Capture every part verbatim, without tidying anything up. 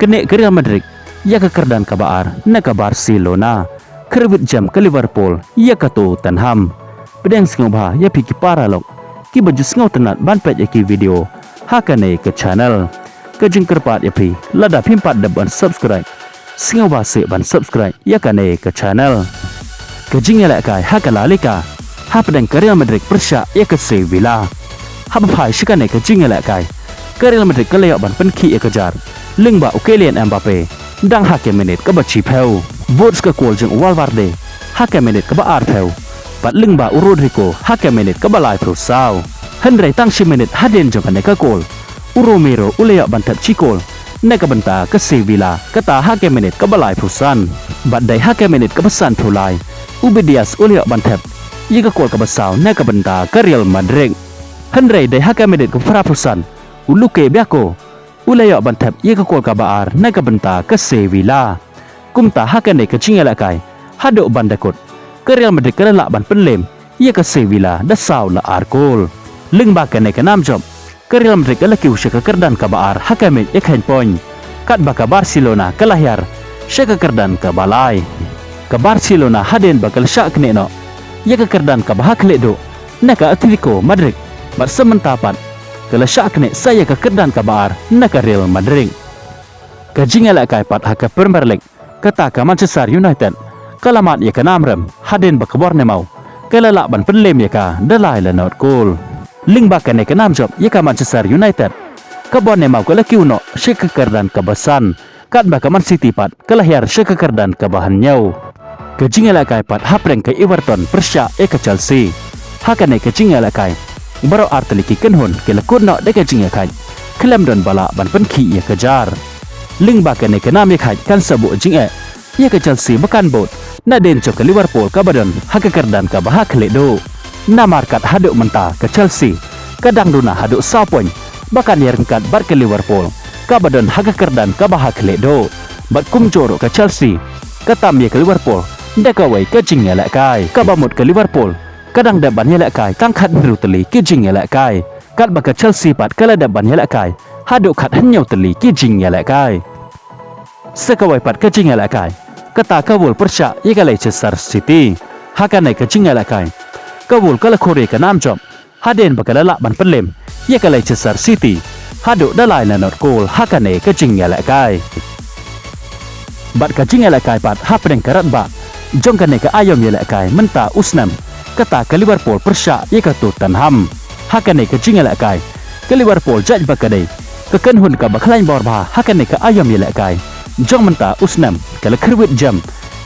Kane ka Real Madrid ïa ka kyrdan kaba ar na ka Barcelona, khyrwit jam ka Liverpool ïa ka Tottenham. Pdiang sngewbha ïa phi ki paralok kiba ju sngewtynnat ban peit ïa ki video ha kane ka channel. Ka jingkyrpad ïa phi, lada phim pat dep ban subscribe, sngewbha seh ban subscribe ïa kane ka channel. Ka jingïalehkai ha ka La Liga hapdeng ka Real Madrid pyrshah ïa ka Sevilla. Haba phai sha kane ka jingïalehkai, ka Real Madrid ka la ïoh ban pynkhih ïa ka jar lyngba u Kylian Mbappe dang ha ka minit kaba shiphew. Bud ka kol jong u Valverde ha ka minit kaba arphew, bad lyngba u Rodrygo ha ka minit kaba laiphew saw. Hynrei tang shi minit hadien jong kane ka kol, u Romero u la ïoh ban thep shi kol na ka bynta ka Sevilla, kata ha ka minit kaba laiphew san. Bad dei ha ka minit kaba sanphew lai, u Ruben Dias u la ïoh ban thep ïa ka kol kaba saw na ka bynta ka Real Madrid. Hynrei dei ha ka minit kaba phraphew san, u Luke Bacchio u la ïoh ban thep ïa ka kol kaba ar na ka bynta ka Sevilla. Kumta ha kane ka jingïalehkai, haduh ban da kut, ka Real Madrid ka la lah ban pynlem ïa ka Sevilla da saw la ar kol. Lyngba kane ka nam jop, ka Real Madrid ka la kiew sha ka kyrdan kaba ar ha ka miej ïakhaiñ point, katba ka Barcelona ka la hiar sha ka kyrdan kaba lai. Ka Barcelona hadien ba ka la shah knieh noh ïa ka kyrdan kaba ha khlieh duh na ka Atletico Madrid, bad sa mynta pat ka la shah knieh sa ïa ka kyrdan kaba ar na ka Real Madrid. Ka jingïalehkai pat ha ka Premier League, kata ka Manchester United ka la mad ïa ka nam rem hadien ba ka Bournemouth ka la lah ban pynlem ïa ka da lai la nod kol. Lyngba kane ka nam jop ïa ka Manchester United, ka Bournemouth ka la kiew noh sha ka kyrdan kaba san, katba ka Man City pat ka la hiar sha ka kyrdan kaba hynñiew. Ka jingïalehkai pat hapdeng ka Everton pyrshah ïa ka Chelsea. Ha kane ka jingïalehkai, baroh artylli ki kynhun ki la kut noh da ka jingïakhaid khlem don ba lah ban pynkhih ïa ka jar. Lyngba kane ka nam ïakhaid kan sa buh jingeh ïa ka Chelsea ba kan bud nadien jong ka Liverpool kaba don ha ka kyrdan kaba ha khlieh duh. Namar kat haduh mynta ka Chelsea ka dang duna haduh saw point ba kan ïaryngkat bad ka Liverpool kaba don ha ka kyrdan kaba ha khlieh duh. Bad kumjuh ruh ka Chelsea ka tam ïa ka Liverpool da kawei ka jingïalehkai. Kaba mut ka Liverpool ka dang dep ban ïalehkai tang khathynriew tylli ki jingïalehkai, katba ka Chelsea pat ka la dep ban ïalehkai haduh khathynñiew tylli ki jingïalehkai. Sa kawei pat ka jingïalehkai, kata ka Wolves pyrshah ïa ka Leicester City. Ha kane ka jingïalehkai, ka Wolves ka la khur ïa ka nam jop hadien ba ka la lah ban pynlem ïa ka Leicester City haduh da lai la nod kol ha kane ka jingïalehkai. Bad ka jingïalehkai pat hapdeng ka radbah jong kane ka aïom ïalehkai mynta u snem, kata ka Liverpool pyrshah ïa ka Tottenham. Ha kane ka jingïalehkai, ka Liverpool jait ba ka dei ka kynhun kaba khlaiñ bor bha ha kane ka aïom ïalehkai jong mynta u snem, ka la khyrwit jam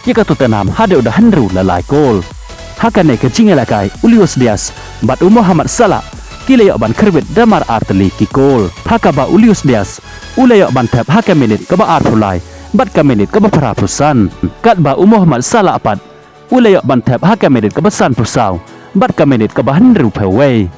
ïa ka Tottenham haduh da hynriew la lai kol. Ha kane ka jingïalehkai, u Luis Diaz bad u Mohamed Salah ki la ïoh ban khyrwit da mar artylli ki kol, ha kaba u Luis Diaz u la ïoh ban thep ha ka minit kaba arphew lai bad ka minit kaba phraphew san, katba u Mohamed Salah pat u la ïoh ban thep ha ka minit kaba sanphew saw bad ka minit kaba hynriewphew wei.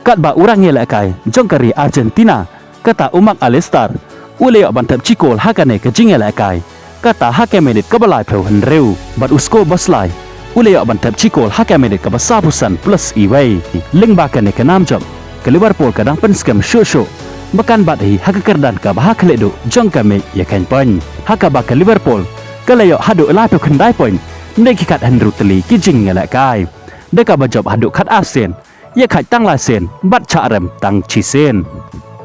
Katba u rangïalehkai jong ka ri Argentina, kata u Mac Allister, u la ïoh ban thep shi kol ha kane ka jingïalehkai, kata ha ka minit kaba laiphew hynriew. Bad u Szoboszlai u la ïoh ban thep shi kol ha ka minit kaba sawphew san plus iwei. Lyngba kane ka nam jop, ka Liverpool ka dang pynskhem shuh shuh ba kan bat hi ha ka kyrdan kaba ha khlieh duh jong ka miej ïakhaiñ point, ha kaba ka Liverpool ka la ïoh haduh laiphew khyndai point na ki khathynriew tylli ki jingïalehkai, da kaba jop haduh khatar sien, ïakhaid tang lai sien bad shah rem tang shisien.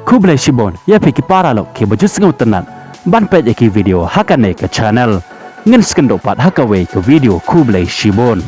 Khublei shibun ïa phi ki paralok kiba ju sngewtynnat ban peit ïa ki video ha kane ka channel. Ngin sa ïakynduh pat ha kawei ka video. Khublei shibun.